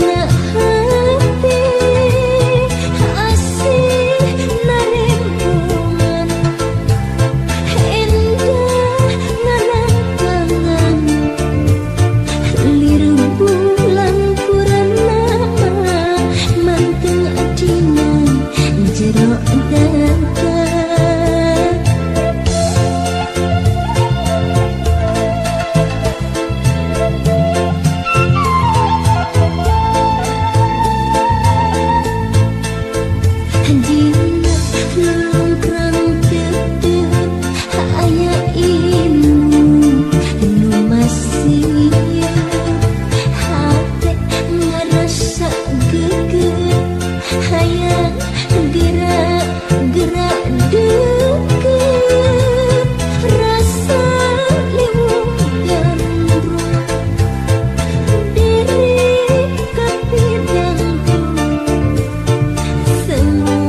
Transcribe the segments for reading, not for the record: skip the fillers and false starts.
Dina hati asih narempungan endah nanatangan lir bulan purnama manteng dina jero dada. Dina lungkrang tetep aya imu nu masih hate ngarasa geget hayang gerak gerak deket rasa liwung gandrung diri kapidangku semu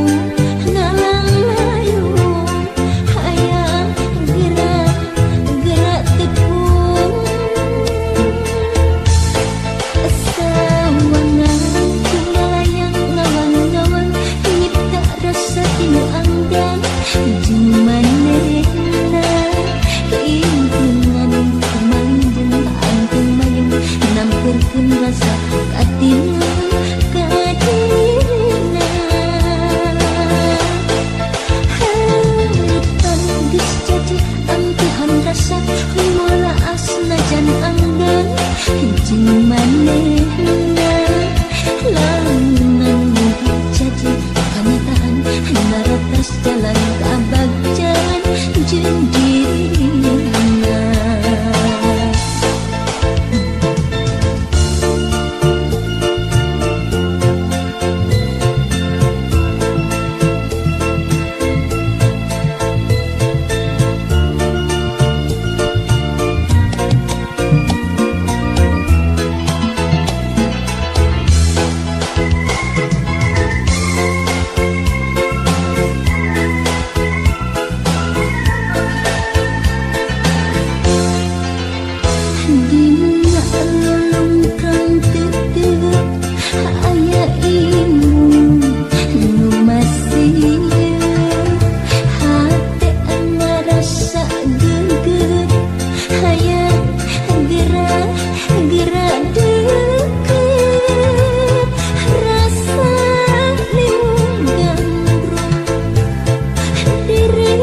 ngalang layu hayang gerak gerak tepung sawangan kumalayang ngawang-ngawang nyipta rasa tinu anggang jeung manehna impungan kumalinjen anteng mayeng nampurkeun rasa katina kadirina. Harapan geus jadi ampihan rasa moal asnajan anggang jeung manehna lamunan mugi jadi kanyataan naratas jalan kabagjan jeung dirina. Dina lolongkrang tetep aya imu nu masih hate ngarasa geget hayang gerak gerak deket rasa liwung gandrung diri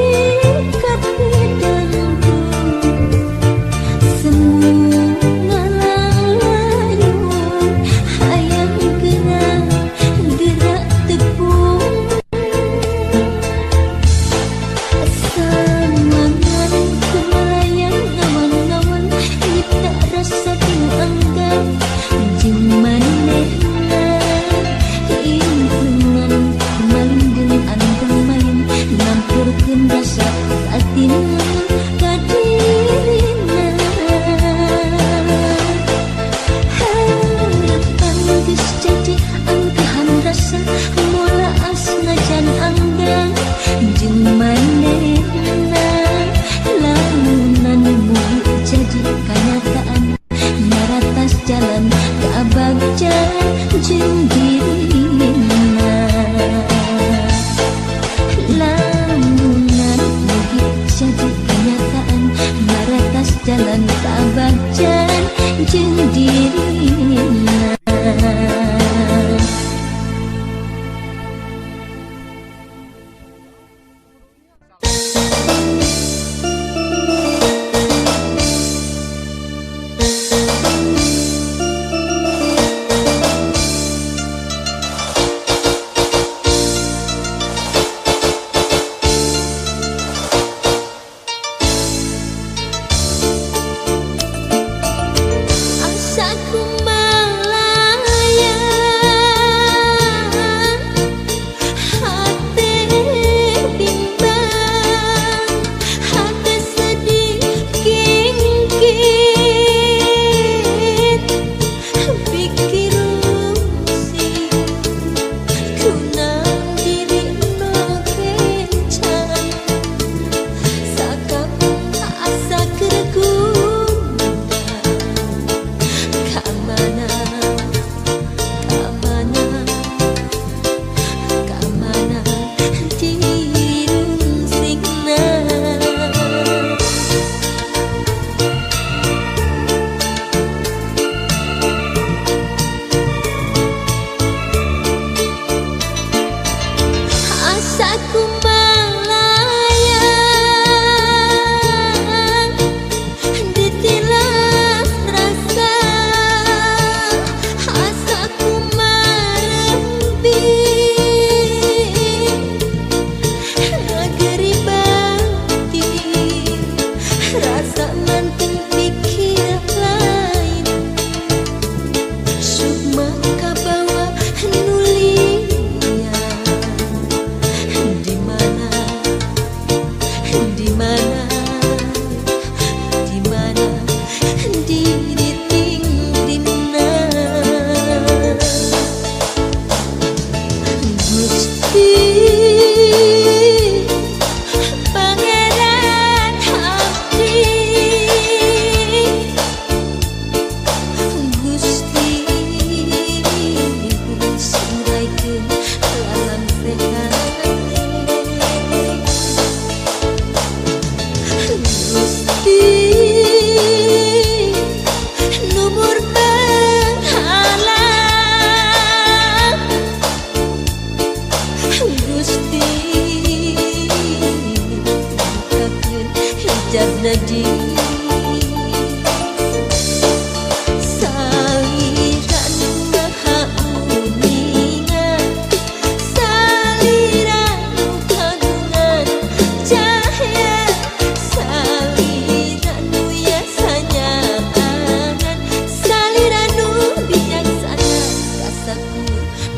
kapidangku semu ngalang layu hayang gerak gerak tepung sawangan kumalayang ngawang-ngawang nyipta rasa tinu anggang jeung manehna impungan kumalindung anteng mayeng nampurkeun rasa katina kadirina. Harapan geus jadi angkehan rasa moal asnajan anggang jeung manehna lamunan mugi jadi kanyataan naratas jalan kabagjan jeung dirina. Lamunan mugi jadi kenyataan naratas jalan kabagjan jeung dirina.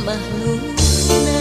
Mahlukna.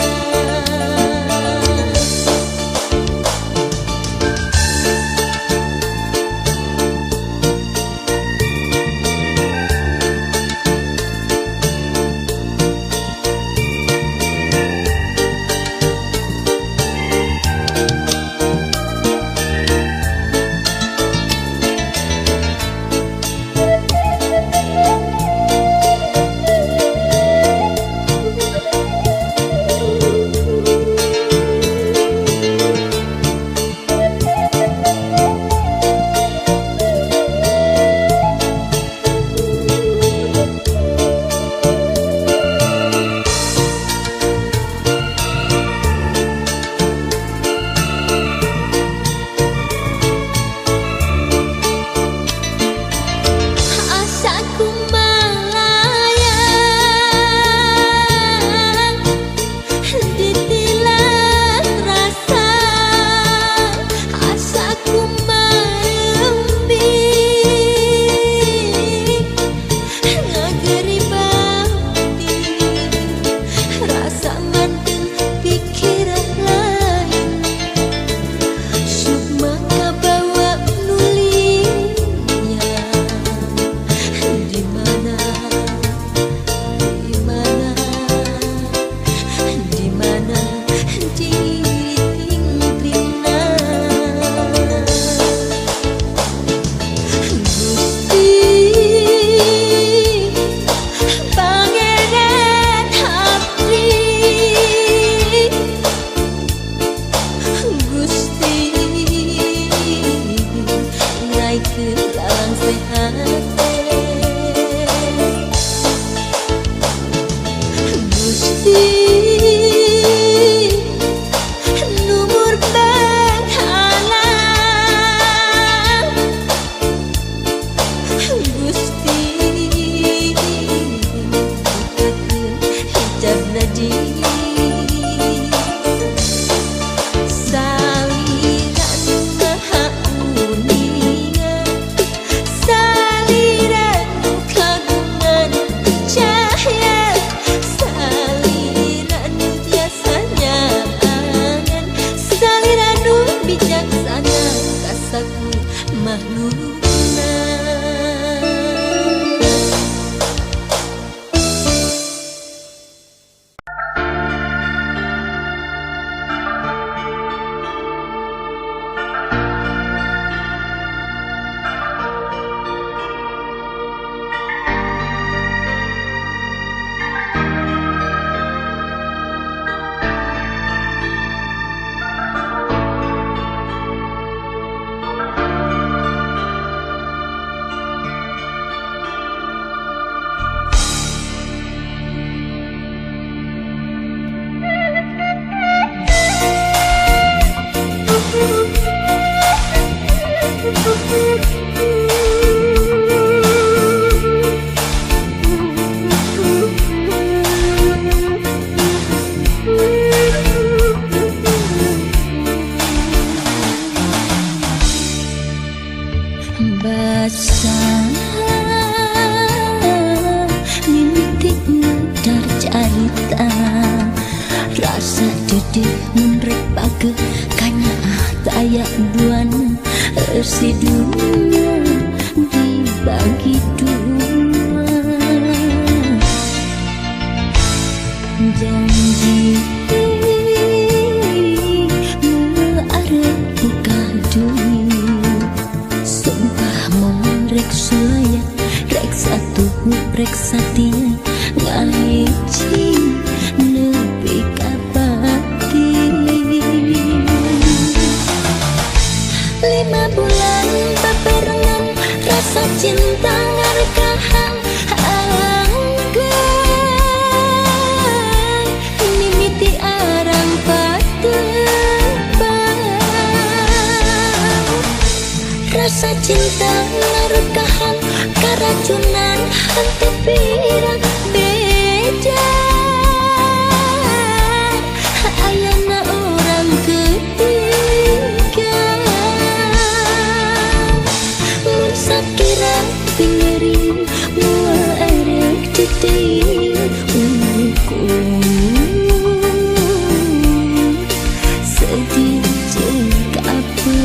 Asaku malayang ditilang rasa, asaku marembi ngageri batin, rasa manteng pikiran lain, sukma kabawa nulinya. Di mana, di mana, di mana diri tingtrina. Gusti Pangeran hati, Gusti ngaikeun lalang sehat. Gusti numur penghalang, Gusti bukakeun hijabna diri. Saliran maha uninga, saliran kagungan cahya, saliran biasanya angan, saliran nu bijaksana kasaku mahlukna. Basah mimiti ngedar carita, rasa dedeh mun rek pake kanyaah taya duana, eusi dunya dibagi dua. Janji arep buka deui, sumpah moal rek sulaya, rek satuhu rek satia, ngahiji nepi ka pati. 5 bulan babarengan, rasa cinta ngarekahan anggang, mimiti Sedih jeung kaperih.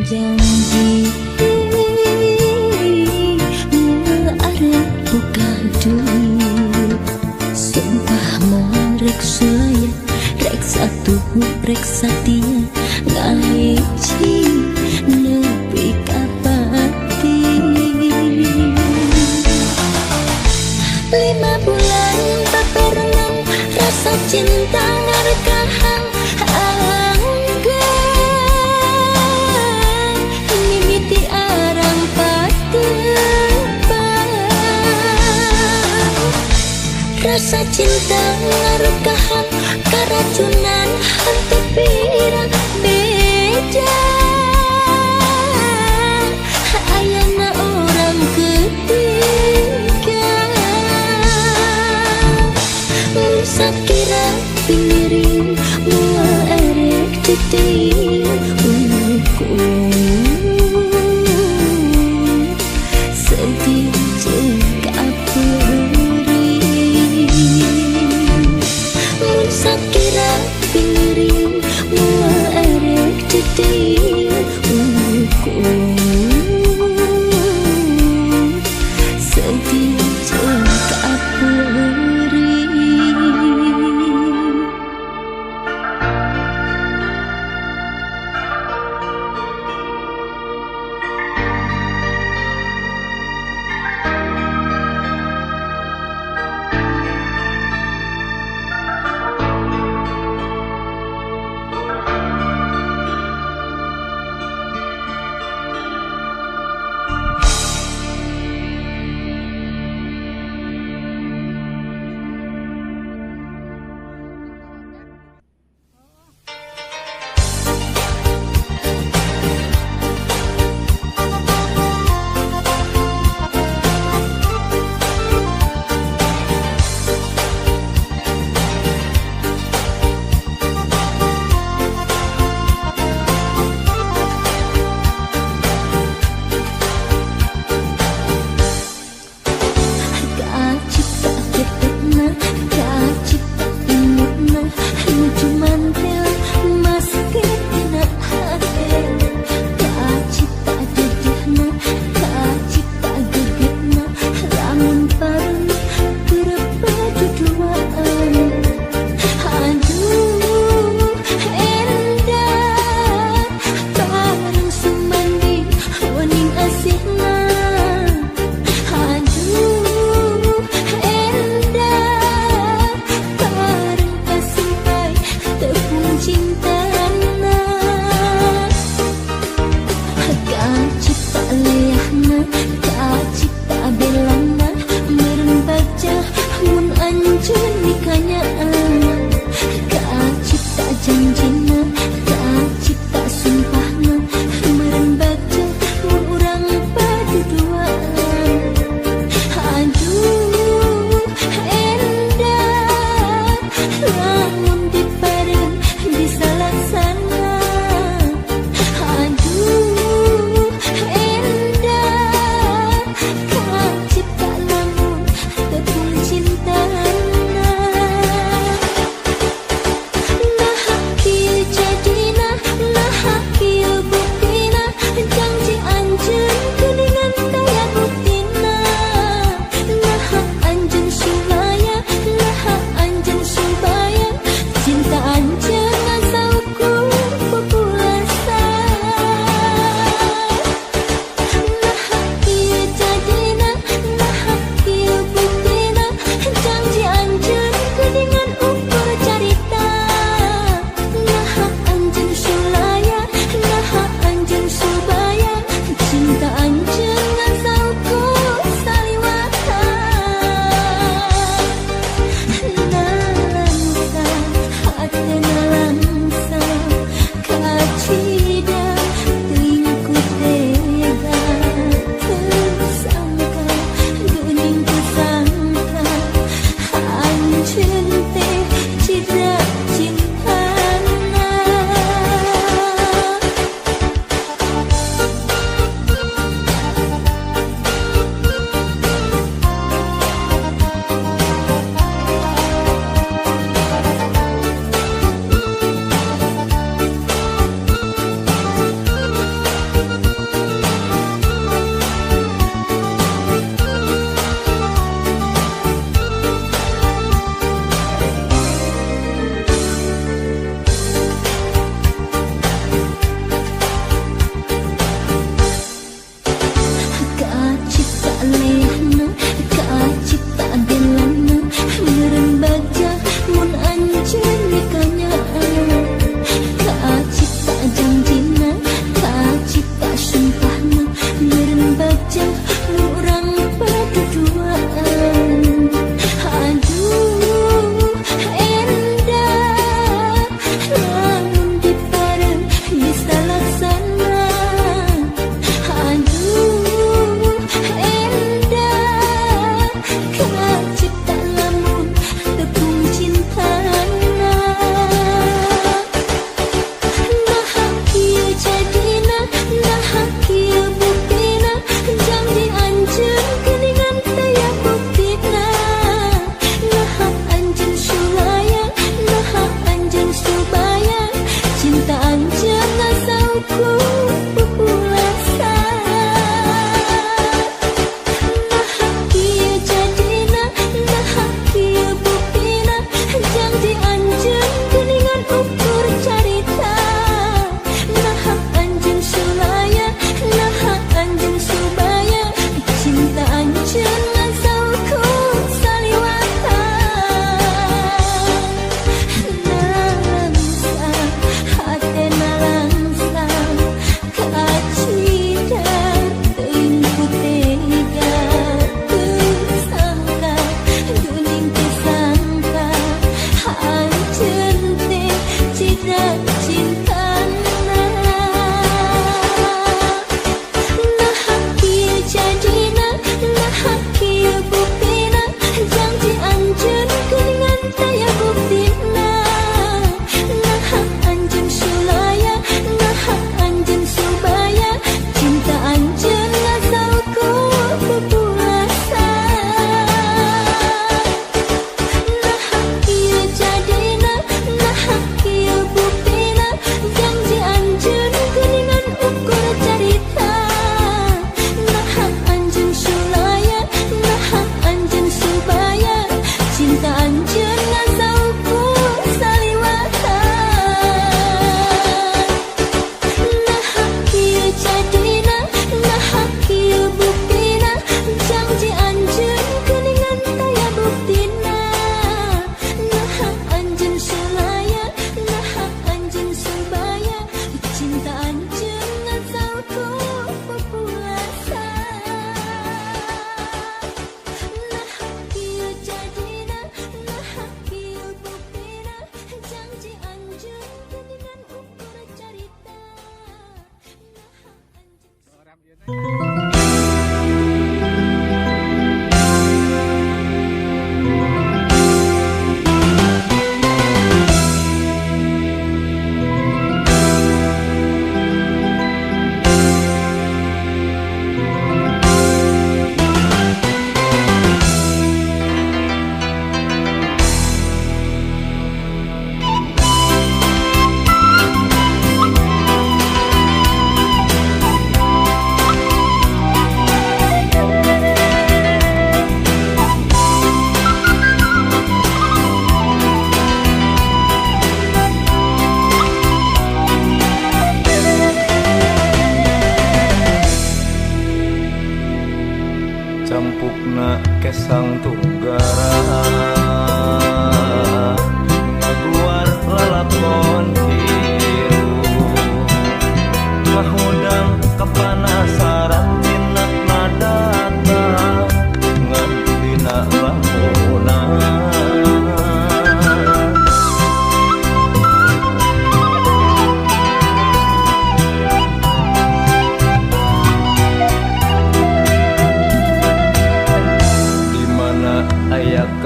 Janji arep buka duit, sumpah morek sulaya rek satu rek satia ngahiji nepi ka pati. 5 bulan babarengan rasa cinta ngarekahan rasa cinta ngarekahan karacunan hantu pirang beja. Ayana orang ketiga mun sakira pingiring moal erek deui ukur. Sedih jeung kaperih mun sakira pingiring moal erek deui ukur. Sedih jeung kaperih. Cipta lamun tepung cintana.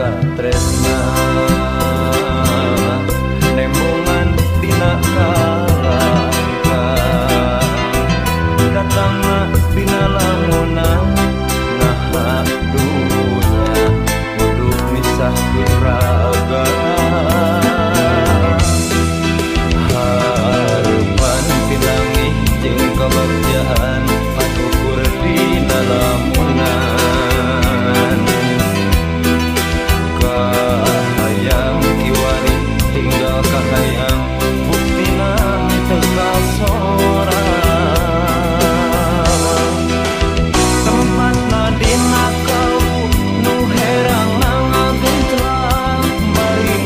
Katresna nembongan dina kalangka datangna dina lamunan naha dunya kudu misahkeun raga harepan pinangi jeung kabagjaan anu ukur dina lamunan kahayang kiwari tinggal kahayang buktina teu kasorang tempatna dina kau nu herang ngagentrang bari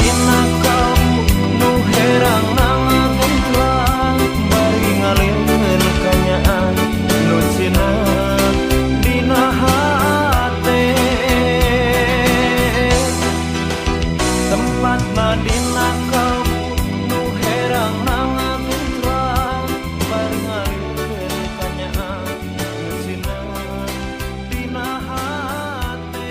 dina kalbu nu herang ngagentuang bari ngalirkeun kanyaan nu cineuk dina hate. Tempatna dina kalbu nu herang ngagentuang bari ngalirkeun kanyaan nu cineuk dina hate.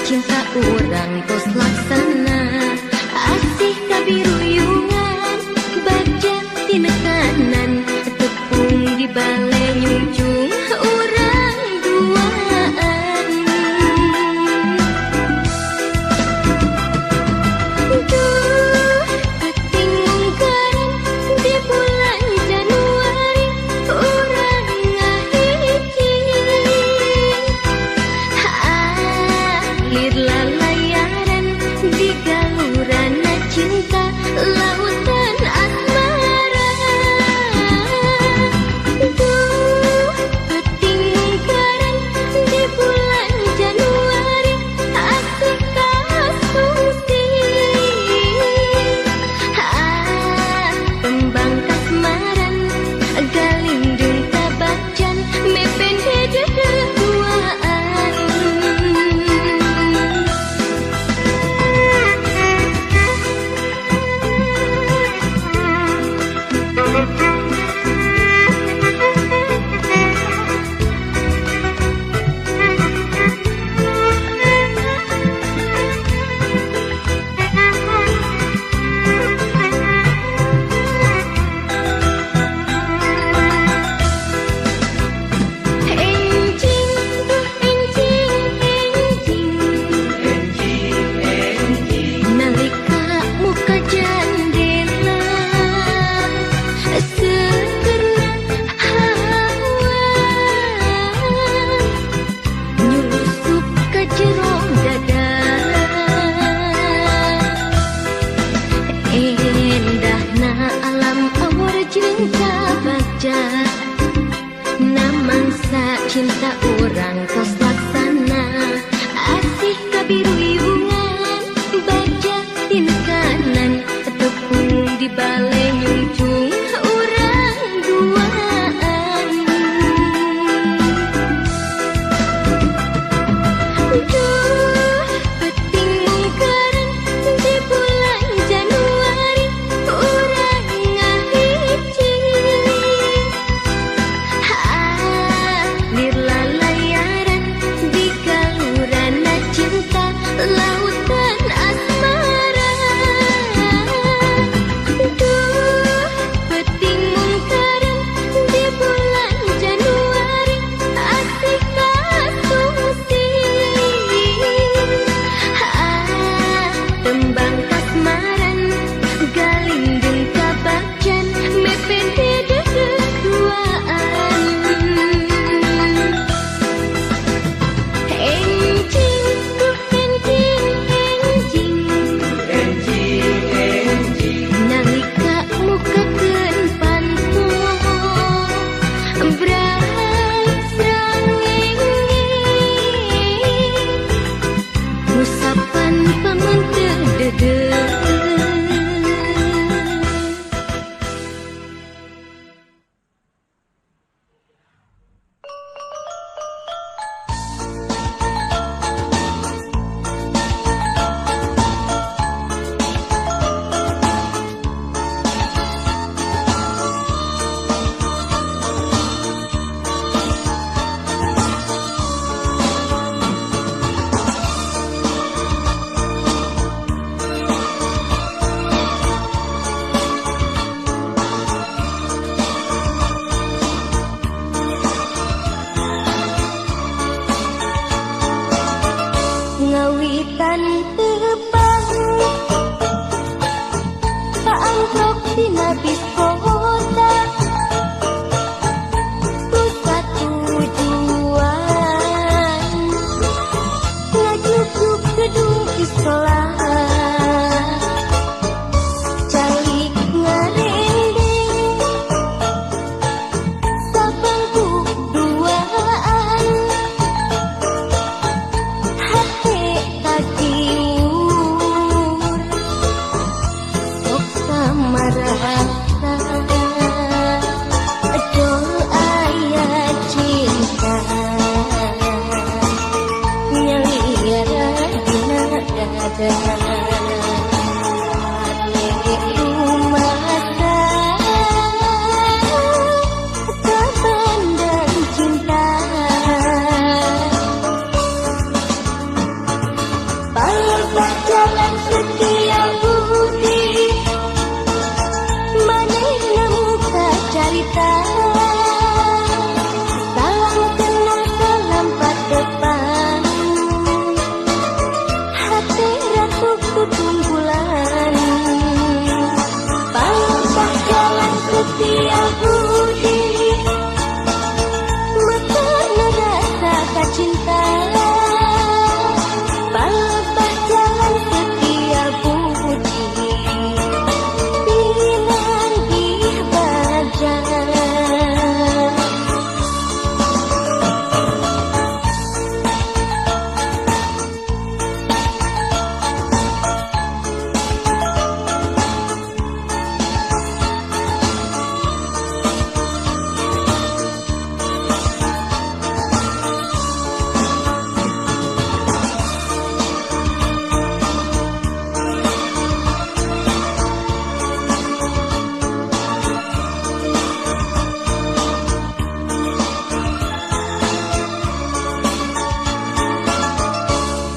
Cinta urang tos laksana asih kabiruyungan bagja tinekanan tepung di bale nyungcung urang duaan. Duh penting mungkaran di bulan Januari urang ngahiji alir lalayaran di galurana cinta lautan asmara. Duh penting mungkaran di bulan Januari asih kasungsi tembang kasmaran galindung kabakjan mepen dededuaan. Enjing duh enjing enjing nalika muka jandela segerna hawa nyusup ka jero dada endahna alam awur jeung kabagja namangsa cinta urang tos laksana asih kabiruyungan bagja tinekanan tepung di bale nyungcung urang duaan. Duh penting mungkaran di bulan Januari urang ngahiji alir lalayaran di galurana cinta lautan asmara. Duh penting mungkaran di bulan Januari asih kasungsi tembang kasmaran galindung kabakjan mepen dededuaan. Enjing duh enjing enjing nalika mukakeun panto brai srangenge ngusapan pamenteu dede. Ngawitan tepang paamprok dina bis kota pusat tujuan ngajujuk gedung Islam calik ngarendeng sabangku duaan hate takiur sok samarata dol aya cinta nyaliara dina dada. Rumah kaban dan cinta. Palebah jalan setia budi, manehna muka carita. Salam kenal salam patepan, hati ratu tutunggulan. Palebah jalan setia budi, mekana rasa kacinta. Palebah jalan setia budi, pinanggih bagja.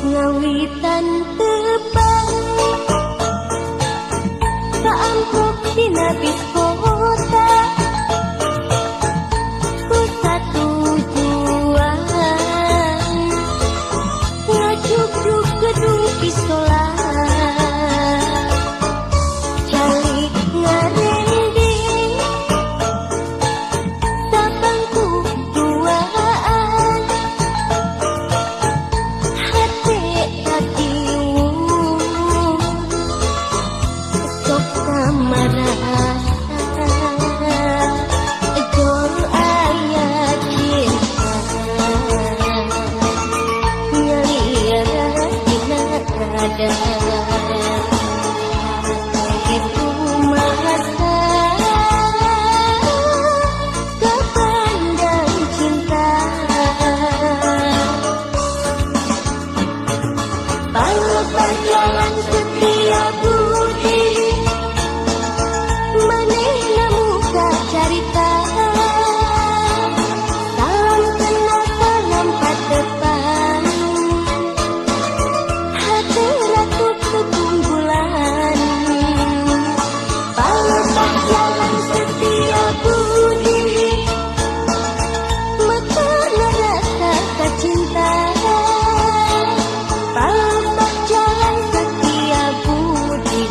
Ngawitan tepang kaamprok dina bis kota, ku satujuan ngajugjug gedung pistola. Calik ngarending sabangku duaan, hate kakiwung sok samarasa. Jol aya cinta nyalira dina dada, hate kumasa kepandang cinta. Palebah jalan setia budi, manehna muka carita. Salam kenal salam patepan, hati ratu tutunggulan. Palebah jalan setia budi, mekana rasa kacinta. Palebah jalan setia budi,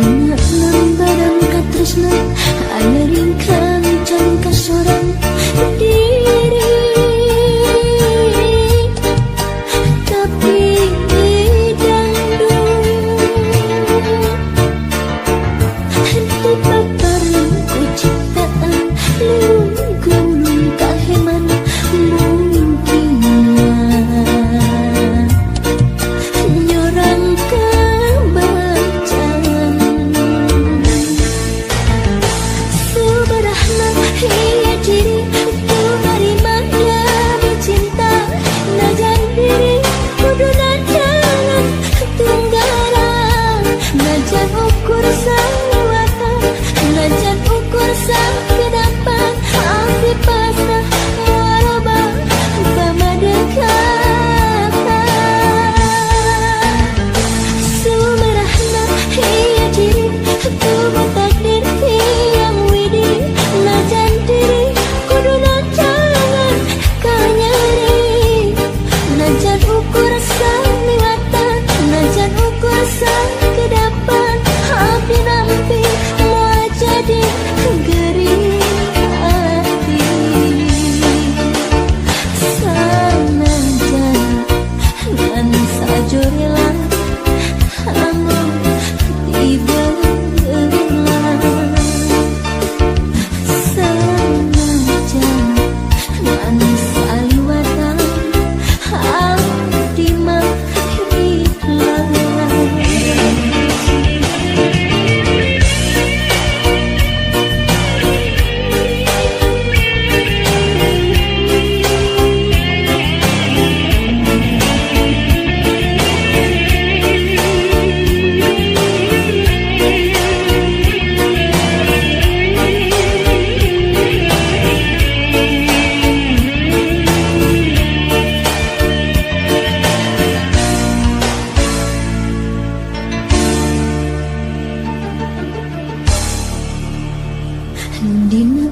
Dina lembaran katresnan aya ringkan can kasorang diri, tapi dangdut henteu paparan ku ciptaan liung gulung kaheman mungkin nyorang kabacaan. Subarahna ieu diri tumarima demi cinta, najan diri kudu datangan tunggalan, najan ukur saliwatan, najan ukur sakedapan, abdi pasrah moal loba pamadekatan. Sumerahna ieu diri tumu takdir tiang widi, najan diri kudu datangan kanyeri, najan ukur saliwatan, najan ukur sakedapan, abdi nampi moal jadi gering hati. Sanajan ngan sajorela hangus tibeula, sanajan ngan saliwatan abdi mah ikhlas. Dina